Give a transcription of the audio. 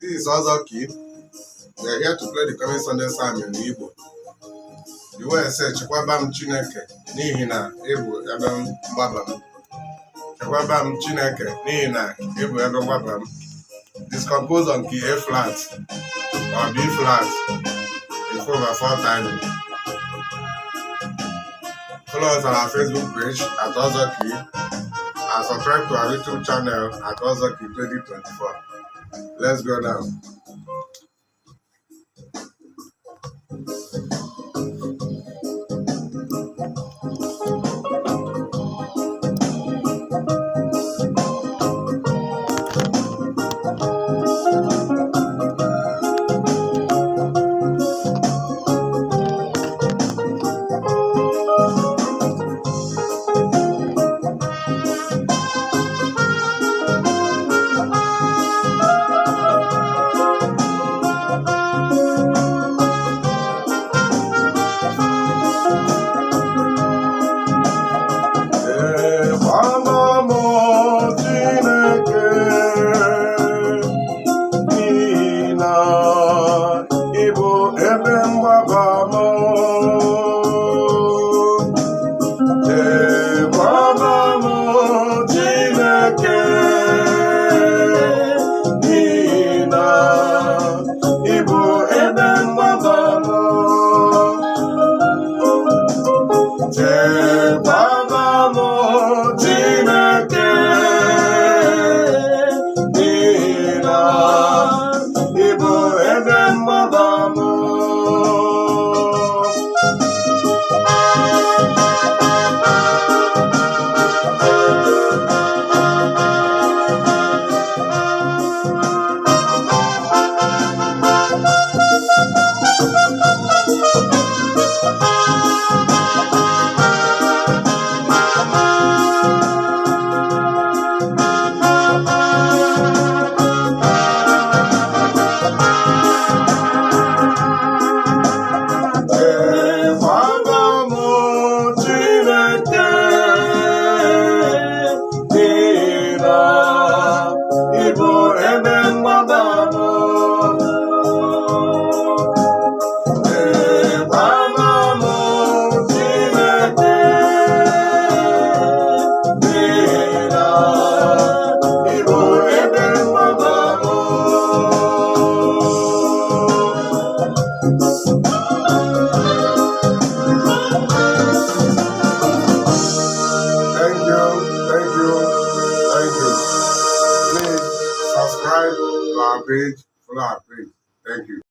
This is Ozo Key. We are here to play the coming Sunday Psalm in Igbo. The way I say, "Chekwaba m Chineke n'ihi na ị bụ ebe mgbaba m. Chekwaba m Chineke n'ihi na ị bụ ebe mgbaba m." It's composed on key A flat or B flat in 4/4 timing. Follow us on our Facebook page at Ozo Key and subscribe to our YouTube channel at Ozo Key 2024. Let's go now. Chekwaba m Chineke n'ihi na ị bụ ebe mgbaba m. Chekwaba m Chineke n'ihi na ị bụ ebe mgbaba m. Chekwaba m Chineke n'ihi na ị bụ ebe mgbaba m. Chekwaba m Chineke n'ihi na ị bụ ebe mgbaba m. Chekwaba m Chineke n'ihi na ị bụ ebe mgbaba m. Thank you, thank you, thank you. Please subscribe to our page, follow our page. Thank you.